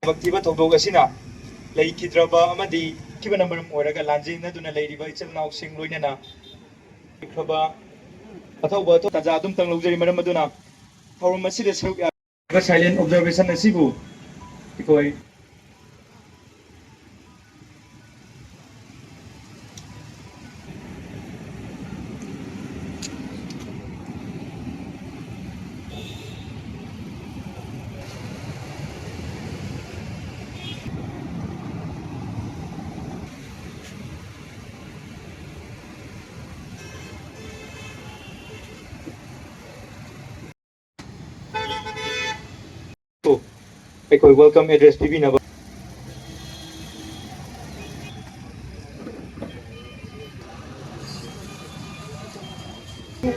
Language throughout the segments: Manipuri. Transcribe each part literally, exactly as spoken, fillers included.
ꯊꯕꯛ ꯊꯤꯕ ꯊꯧꯗꯣꯛ ꯑꯁꯤꯅ ꯂꯩꯈꯤꯗ꯭ꯔꯕ ꯑꯃꯗꯤ ꯊꯤꯕꯅ ꯃꯔꯝ ꯑꯣꯏꯔꯒ ꯂꯥꯟꯖꯦꯟꯅꯗꯨꯅ ꯂꯩꯔꯤꯕ ꯏꯆꯤꯜ ꯏꯅꯥꯎꯁꯤꯡ ꯂꯣꯏꯅꯅ ꯂꯩꯈ꯭ꯔꯕ ꯑꯊꯧꯕ ꯇꯥꯟꯖꯥ ꯑꯗꯨꯝꯇꯪ ꯂꯧꯖꯔꯤ꯫ ꯃꯔꯝ ꯑꯗꯨꯅ ꯊꯧꯔꯝ ꯑꯁꯤꯗ ꯁꯔꯨꯛ ꯌꯥ-, silent observation ꯑꯁꯤꯕꯨ ꯑꯩꯈꯣꯏ ꯑꯩꯈꯣꯏ welcome address ꯄꯤꯕꯤꯅꯕ꯫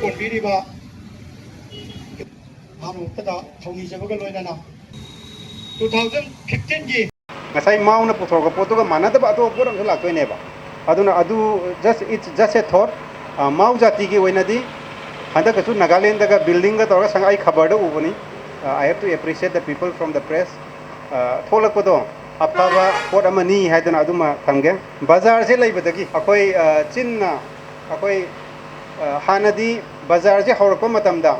ꯀꯣꯟꯕꯤꯔꯤꯕ ꯍꯥꯟꯅ ꯊꯧꯅꯤꯖꯕꯒ ꯂꯣꯏꯅꯅ two thousand fifteenꯒꯤ ꯉꯁꯥꯏ ꯃꯥꯎꯅ ꯄꯨꯊꯣꯔꯛꯄ ꯄꯣꯠꯇꯨꯒ ꯃꯥꯟꯅꯗꯕ ꯑꯇꯣꯞꯄ ꯄꯣꯠ ꯑꯃꯁꯨ ꯂꯥꯛꯇꯣꯏꯅꯦꯕ꯫ ꯑꯗꯨꯅ ꯑꯗꯨ just, it's just a thought꯫ ꯑ, ꯃꯥꯎ ꯖꯥꯇꯤꯒꯤ ꯑꯣꯏꯅꯗꯤ ꯍꯟꯗꯛꯀꯁꯨ ꯅꯥꯒꯥꯂꯦꯟꯗꯒ buildingꯒ ꯇꯧꯔꯒ ꯁꯪ-, ꯑꯩ ꯈꯕꯔꯗ ꯎꯕꯅꯤ꯫ ꯑ, I have to appreciate the people from the press꯫ ꯑ, ꯊꯣꯛꯂꯛꯄꯗꯣ ꯑꯐꯕ ꯄꯣꯠ ꯑꯃꯅꯤ ꯍꯥꯏꯗꯅ ꯑꯗꯨꯃ ꯊꯝꯒꯦ꯫ ꯕꯖꯥꯔꯁꯦ ꯂꯩꯕꯗꯒꯤ ꯑꯩꯈꯣꯏ, ꯑ, ꯆꯤꯟꯅ ꯑꯩꯈꯣꯏ, ꯑ, ꯍꯥꯟꯅꯗꯤ ꯕꯖꯥꯔꯁꯦ ꯍꯧꯔꯛꯄ ꯃꯇꯝꯗ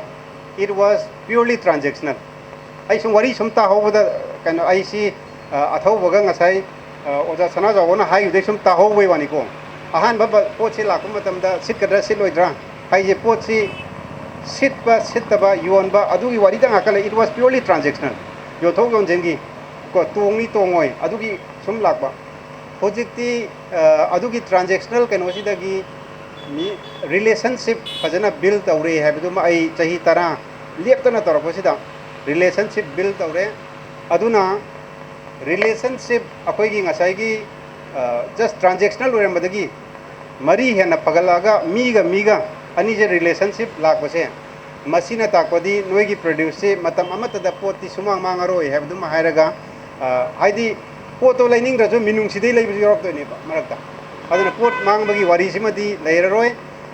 it was purely transactional꯫ ꯑꯩ ꯁꯨꯝ ꯋꯥꯔꯤ ꯁꯨꯝ ꯇꯥꯍꯧꯕꯗ, ꯀꯩꯅꯣ, ꯑꯩꯁꯤ, ꯑ, ꯑꯊꯧꯕꯒ ꯉꯁꯥꯏ, ꯑ, ꯑꯣꯖꯥ ꯁꯅꯥꯖꯥꯎꯕꯅ ꯍꯥꯏꯈꯤꯕꯗꯩ ꯁꯨꯝ ꯇꯥꯍꯧꯕꯩ ꯋꯥꯅꯤꯀꯣ꯫ ꯑꯍꯥꯟꯕ ꯕ-, ꯄꯣꯠꯁꯤ ꯂꯥꯛꯄ ꯃꯇꯝꯗ ꯁꯤꯠꯀꯗ꯭ꯔꯥ ꯁꯤꯠꯂꯣꯏꯗ꯭ꯔꯥ ꯍꯥꯏꯁꯦ, ꯄꯣꯠꯁꯤ ꯁꯤꯠꯄ ꯁꯤꯠꯇꯕ, ꯌꯣꯟꯕ, ꯑꯗꯨꯒꯤ ꯋꯥꯔꯤꯗ ꯉꯥꯛꯇ ꯂꯩ꯫ It was purely transactional꯫ ꯌꯣꯟꯊꯣꯛ ꯌꯣꯟꯁꯤꯟꯒꯤ ꯀꯣ, ꯇꯣꯡꯅꯤ ꯇꯣꯡꯉꯣꯏ ꯑꯗꯨꯒꯤ ꯁꯨꯝ ꯂꯥꯛꯄ꯫ ꯍꯧꯖꯤꯛꯇꯤ, ꯑ, ꯑꯗꯨꯒꯤ transactional ꯀꯩꯅꯣꯁꯤꯗꯒꯤ ꯃꯤ relationship ꯐꯖꯅ build ꯇꯧꯔꯦ ꯍꯥꯏꯕꯗꯨꯃ ꯑꯩ ꯆꯍꯤ ꯇꯔꯥ ꯂꯦꯞꯇꯅ ꯇꯧꯔꯛꯄꯁꯤꯗ relationship build ꯇꯧꯔꯦ꯫ ꯑꯗꯨꯅ relationship ꯑꯩꯈꯣꯏꯒꯤ ꯉꯁꯥꯏꯒꯤ, ꯑ, just transactional ꯑꯣꯏꯔꯝꯕꯗꯒꯤ ꯃꯔꯤ ꯍꯦꯟꯅ ꯐꯒꯠꯂꯛꯑꯒ ꯃꯤꯒ ꯃꯤꯒ ꯑꯅꯤꯁꯦ relationship ꯂꯥꯛꯄꯁꯦ, ꯃꯁꯤꯅ ꯇꯥꯛꯄꯗꯤ ꯅꯣꯏꯒꯤ produceꯁꯤ ꯃꯇꯝ ꯑꯃꯠꯇꯗ ꯄꯣꯠꯇꯤ ꯁꯨꯃꯥꯡ ꯃꯥꯡꯉꯔꯣꯏ ꯍꯥꯏꯕꯗꯨꯃ ꯍꯥꯏꯔꯒ, ꯑ, ꯍꯥꯏꯗꯤ ꯄꯣꯠꯇꯣ ꯂꯩꯅꯤꯡꯗ꯭ꯔꯁꯨ ꯃꯤꯅꯨꯡꯁꯤꯗꯩ ꯂꯩꯕꯁꯨ ꯌꯥꯎꯔꯛꯇꯣꯏꯅꯦꯕ ꯃꯔꯛꯇ꯫ ꯑꯗꯨꯅ ꯄꯣꯠ ꯃꯥꯡꯕꯒꯤ ꯋꯥꯔꯤꯁꯤꯃꯗꯤ ꯂꯩꯔꯔꯣꯏ꯫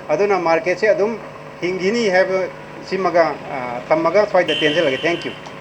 ꯑꯗꯨꯅ marketꯁꯦ ꯑꯗꯨꯝ ꯍꯤꯡꯈꯤꯅꯤ ꯍꯥꯏꯕꯁꯤꯃꯒ, ꯑ, ꯊꯝꯃꯒ ꯁ꯭ꯋꯥꯏꯗ ꯇꯦꯟꯁꯤꯜꯂꯒꯦ꯫ Thank you꯫